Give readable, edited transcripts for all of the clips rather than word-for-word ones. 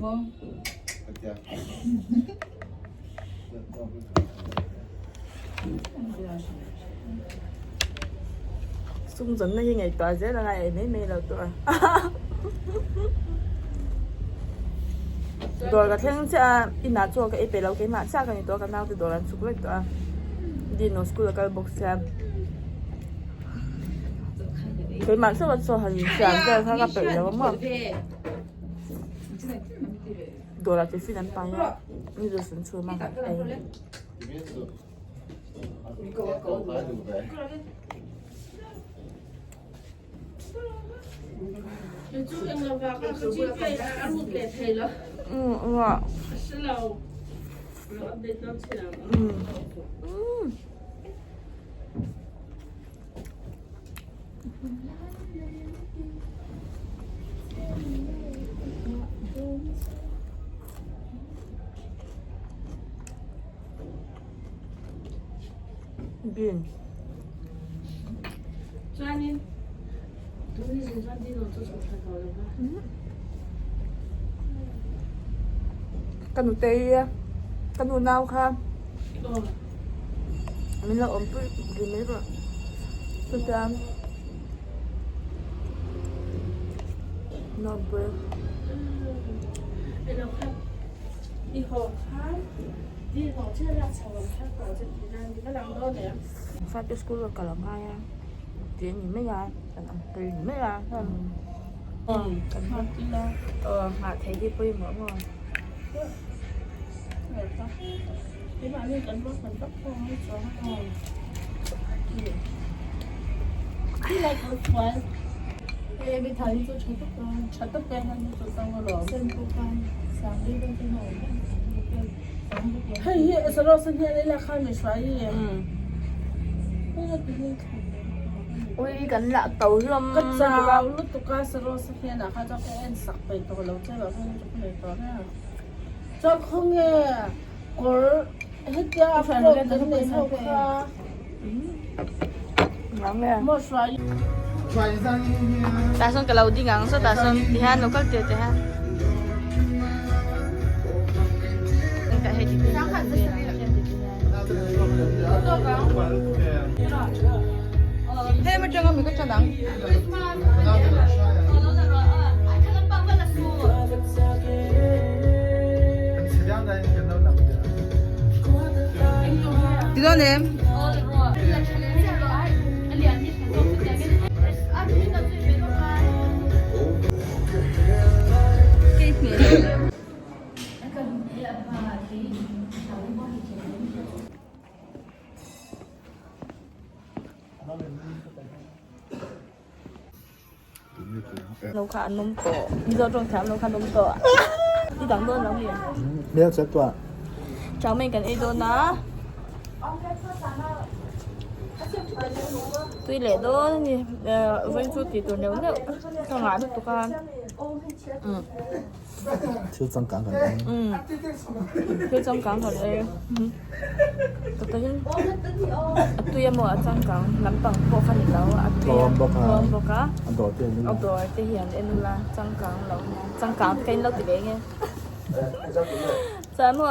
maw? Sum zawnna hi ngaihtuah zel a ngai ei mai mai lo tawh a. Dawr ka thleng chiah a, inah chaw ka ei peih lo keimah chiah ka ni tawh a, ka naute dawr an chhuk vek tawh a. Dino school a kal bawk sia. Keimah chauh a chaw han insiam vel kha ka peih lo a maw. Dawr ah tiffin an pai a, noodles an chhum a, ei. Beans. Ka nutei ka nu nau kha min lo awmpui ri mai rawh chutia nawmpui. Fate school a kal a ngai a tih a ni mai a kan awmpui ni mai a aw nghah theih hi pawimawh maw. Ui kan lah to hlawm lutuk a. Chuan khawnge kawr hetia a frock kan nei ho kha maw hruai. Tah sawn ka lo ding ang saw tah sawn ti hian lo kal tir teh a. Hei atanga mi ka chan ang. Ti dawn em? Lo kha an awm tawh Mizo tawng thiam lo kha an awm tawh i dang dawn lo mi Hmel chet tuah Chau mai kan ei dawn a tui leh dawn a ni vawiin chu tih tur neuh neuh ka ngah lutuk a. Thil changkang kan ei. Umm thil changkang kan ei. Tatahin a tui emaw a changkang lampang pawh kha ni lo a tui a tlawm bawk a a dawr te a dawr te hi an en ula changkang lo nia changkang te kha in lo ti ve nge chuan maw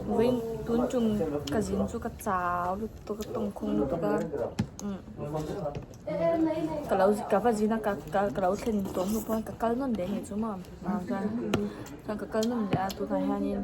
vawiin tun tum ka zin chu ka chau lutuk a tawngkhum lutuk a umm. Ka lo ka va zin a ka ka ka lo thlen tawh hnu pawh ka kal nawn leh ngei chu maw ah chuan chuan ka kal nawn leh a tunah hianin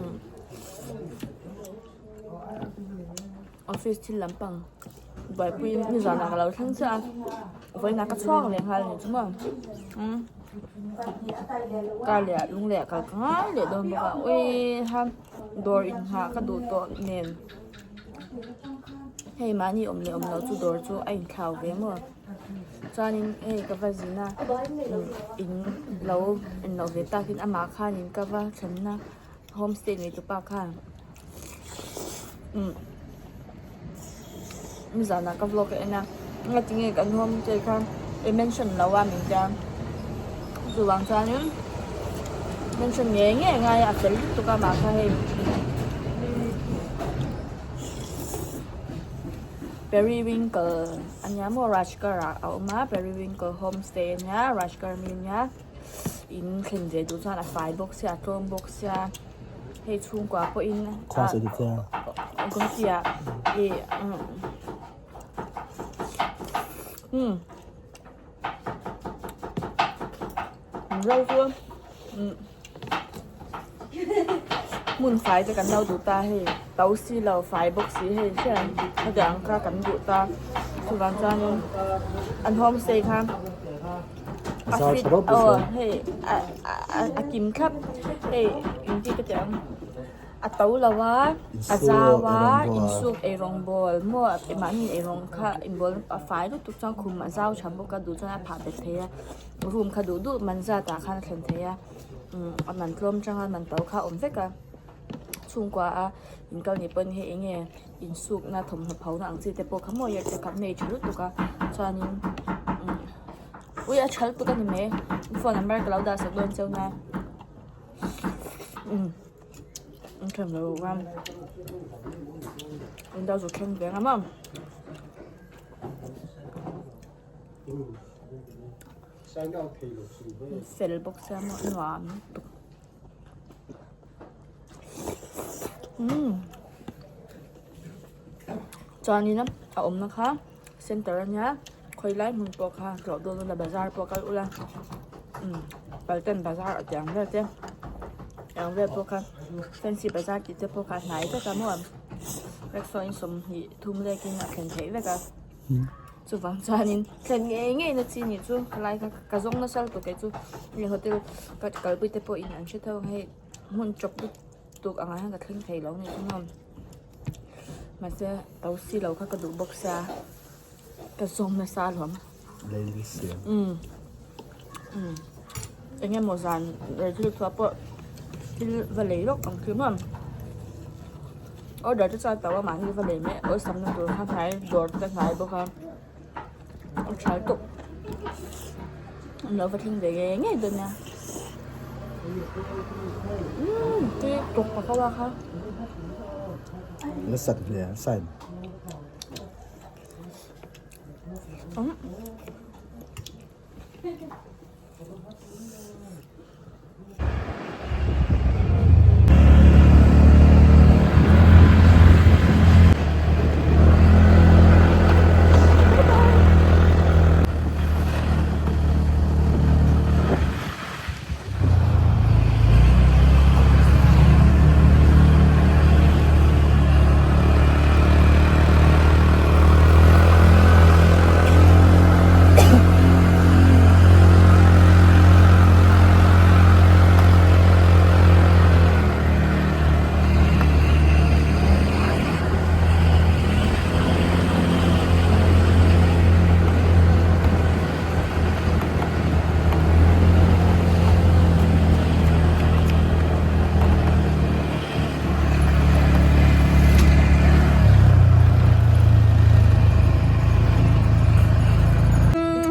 umm office thil lampang buaipui nizanah ka lo thleng chiah a vawiinah ka chhuak leh nghal a ni chu maw umm kar leh ah lung leh ah kal ka ngai leh dawn bawk a awii dawr inhah ka duh tawh nen. Hei mahni awm leh awm loh chu dawr chu a inthlau ve maw chuanin hei ka va zin a in lo en loh ve takin amah khanin ka va thlenna homestay nei tupa khan umm nizanah ka vlog a en a ngatinge kan homestay kha i mention lo a min tia chuvang chuanin mention ngei ngei a ngai a a fel lutuk a amah kha hei. Periwinkle a nia maw Rajgarh ah a awm a Periwinkle homestay a nia Rajgarh mi a nia. In thlen ve duh chuan a fai bawk sia a tlawm bawk sia hei chhungkua pawhin Guwahati ah ih umm lo chu hmun fai te kan lo duh ta hei to si lo fai bawk si hei hian hetiang kha kan duh ta chuvang chuanin an homestay kha a fit aw hei a kim thlap hei engti ka tih ang a to lo a a zau a insuk eirawngbawl maw mahni eirawng kha inbawl a fai lutuk chuan khum a zau tha bawk a duh chuan a phah bet thei a room kha duh duh man zat ah khan a thlen thei a umm a man tlawm tanga man to kha a awm vek a chhungkua a inkal ni pawhin hei eng nge insukna thawmhnaw pho na ang chi te pawh kha mawi te kha hmei tha lutuk a chuanin umm ui a tha lutuk a ni mai phone number ka lo dah sak dawn cheu nia umm an thleng lo a an dal chu thleng ve ang a maw. Fel bawk sia maw nuam lutuk. Umm chuanin a awmna kha center ania khawi lai hmun pawh kha tlawh dawn ula bazar pawh kal ula umm paltan bazar a tih ang vel te ang vel pawh kha fancy bazar tih te pawh kha a hnai vek a maw rickshaw in 20 thum lek in a thlen theih vek a chuvang chuanin thlen ngei ngei na chi nih chu khalai kha ka zawng nasa lutuk kei chu hei hotel ka kalpui te pawhin an hre tho ang hei hmun chawp lutuk ang ah hian ka thleng thei lo ni chu maw mahse to si lo kha ka duh bawk sia ka zawng nasa alawm umm umm eng emaw zan rei thil thuah pawh thil va lei lawk ang khi maw. Order te chuan to a mahni va lei mai awlsam na tur kha hnai dawr te hnai bawk a a tha lutuk an lo va thleng ve ngei ngei dawn nia umm tui tawp ka ho a kha. La sat hle a sign. Umm.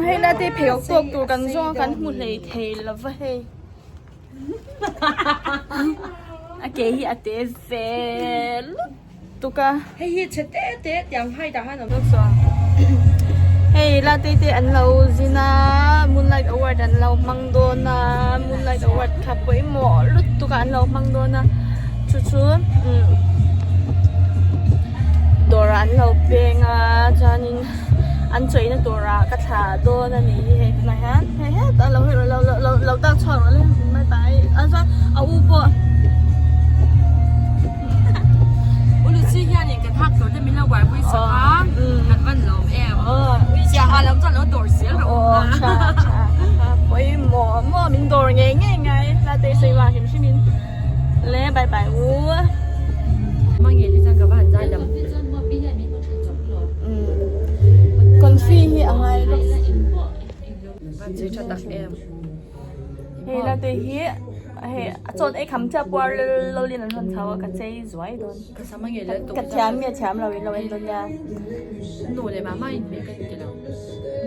Hei la te pheikhawk tawk tur kan zawng a kan hmu hlei thei lo va hei a ke hi a te ve lutuk a. Hei hi chhe te te tiang hai dah han awm. Hei la te te an lo zin a moonlight award an lo hmang dawn a moonlight award kha pawimawh lutuk a an lo hmang dawn a chu chu umm dawrah an lo peng a chuanin an chawihna turah ka thlah dawn a nih hi hei tunah hian hei hetah lo lo lo lo dak chhuak rawh le bye bye a chuan a u pawh. Uluchi hianin kan hak tur te min lo buaipui sak a kan van lawm em chiaha lam chuan lo dawr zel rawh aw tha tha pawimawh maw min dawr ngei ngei ngai la te sei vang hrim hrim in le bye bye u Hmangei te chuan ka va han zai dam confi hi a ngai lo van chei tha tak em hei la te hi hei a chawn ei kham chiah puar lo lin an rawn chho a ka chei zuai dawn ka sam a ngei leh ka thiam nge thiam lo in lo en dawn nia nu leh mama in hmeh ka ti lo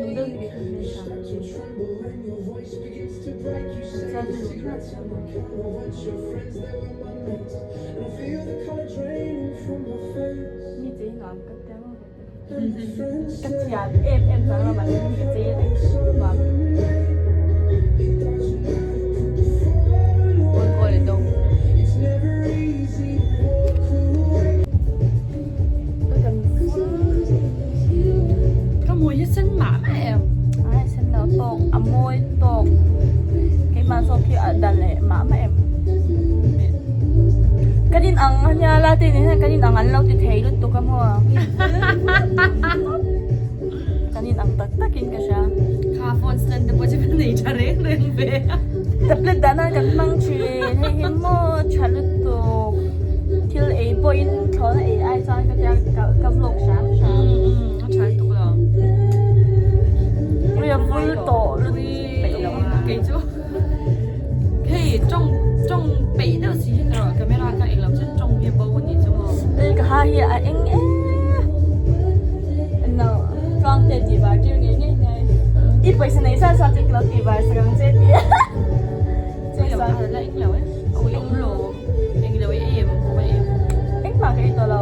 nu deuh hi ka mi chei nuam ka ti ang ka thiam em em chuan lo mahse mi ka chei a nuam. em? Ai sen lo tawk a mawi tawk keimah zawk hi a dal leh mah mah em kan in ang a nia la te nen hian kan in ang an lo ti thei lutuk a maw kan in ang tak tak in ka hria. Kha phone stand te pawh chu ka nei tha reng reng ve a. Tablet dah nan kan hmang thin hei hi maw tha lutuk thil ei pawhin thlawhna ei ai chuan ka tia ka vlog hram hram. A tha lutuk lo. Ui a vul tawh lutuk peih lo a. Kei chu hei tawng tawng peih deuh si hian erawh camera kha englo chuan tawng hi a bo a nih chu maw. Ui ka ha hi a eng em no tluang te tih var tir ngei ngei hnai i pawisa nei zat zat chu ka lo tih var sak ang che tia. Engmah ka ei tawh lo.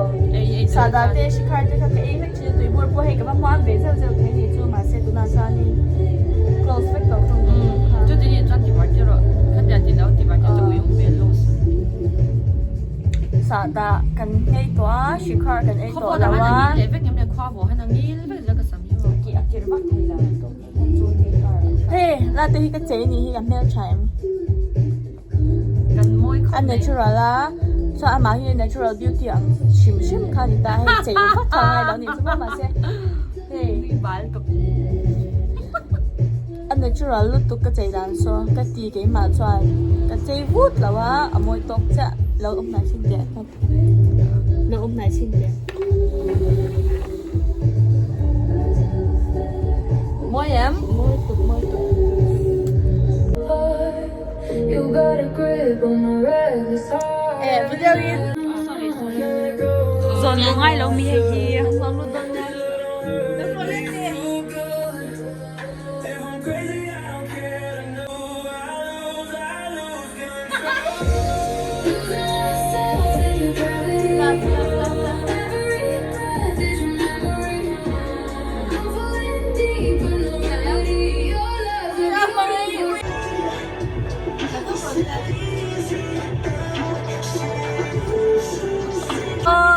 Sada te shikhar te kha ka ei vek thin a tuibur pawh hei ka va hmuam ve zeuh zeuh thei ni chu mahse tunah chuanin close vek tawh thung kha. Sada kan nghei tawh a shikhar kan ei tawh lo a. Hei la te hi ka chei ni hi ka hmeltha em a natural a chuan amah hi natural beauty ang hrim hrim kha a ni ta hei chei vak kha a ngai lo a ni chu maw mahse hei a natural lutuk ka chei dan saw ka ti keimah chuan ka chei vut lo a a mawi tawk chiah lo awm hnai chin teh lo awm hnai chin teh. Mawi em? Mawi tuk mawi tuk. Eh video in. Zawn lu ngai lo mi hei hi. Zawn lu dawn ngai.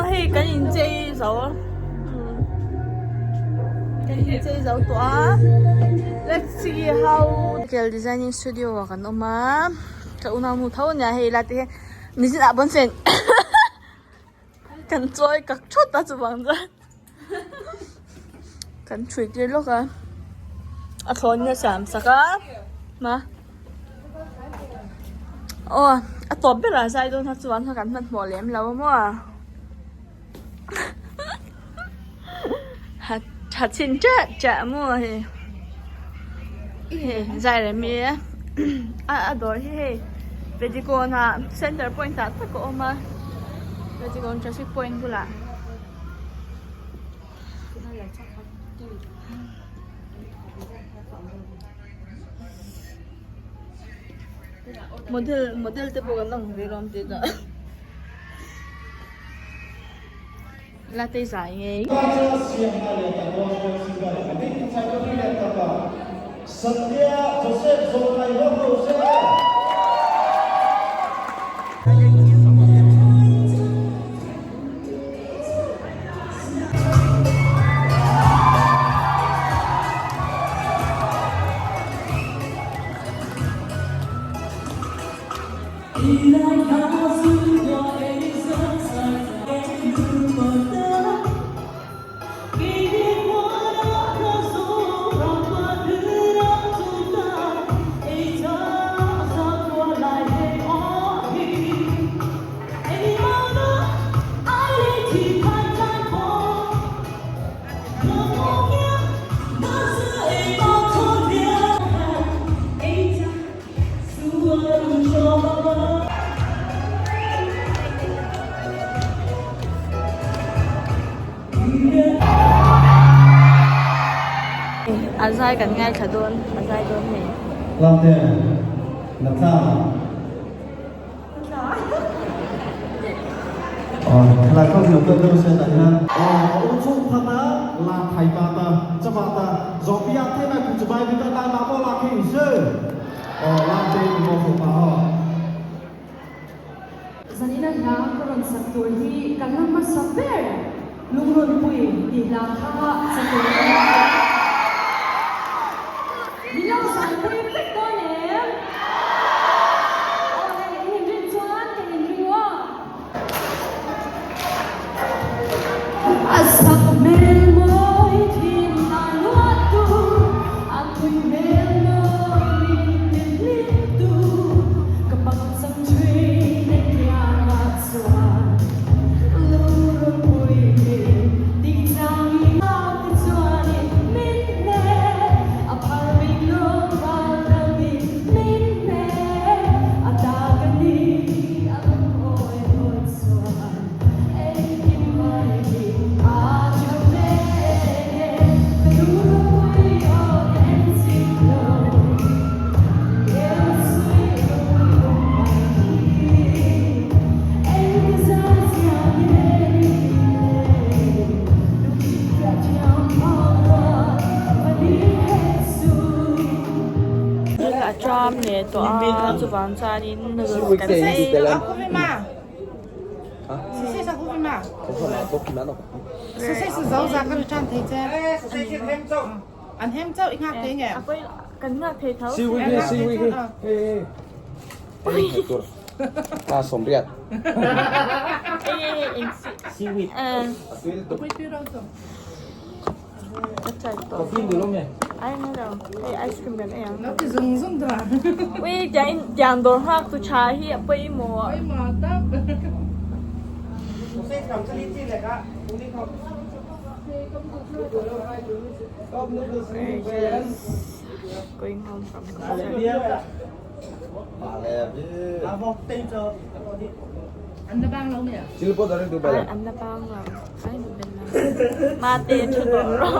Hei kan inchei zo kan inchei zo tawh a let's see how Kel designing studio ah kan awm a ka unau nu tho ania hei lai te hian nichin ah pawn fen kan chawi kak thawt a chuvang chuan kan thui tir lawk a a thlawn in a siam sak a ma aw a tawp berah zai dawn kha chuan kha kan hmanhmawh lem lo a maw ha tha chhin ṭah ṭah maw hei hei zai rem hi a a dawr hi hei pedicon ah center point ah tak a awm a pedicon traffic point bulah. Model model te pawh kan ang ve lawm tih dah. Latte zai ngei. A zai kan ngaithla dawn a zai dawn hei. Lamte na tla. Khala kau hiu kan deuh se tah hian. Aw chung phata la thai ta ta chawa ta zopia the na ku chubai bi ta ta na bo la khi se. Aw lamte ni mo pha ho. Zanina hla ka rawn sak tur hi ka la hmasa ber Lungrawnpui tih hla kha sa tur a ni a. A tram leh tawh a chuvang chuanin noodles kan ei kan nghak thei tho. Ice cream kan ei ang. Ui tiang tiang dawr nghak tu tha hi a pawimawh. Going home from concert. An la bang lo. Ai nu ben lo. Mate thu tawh rawh.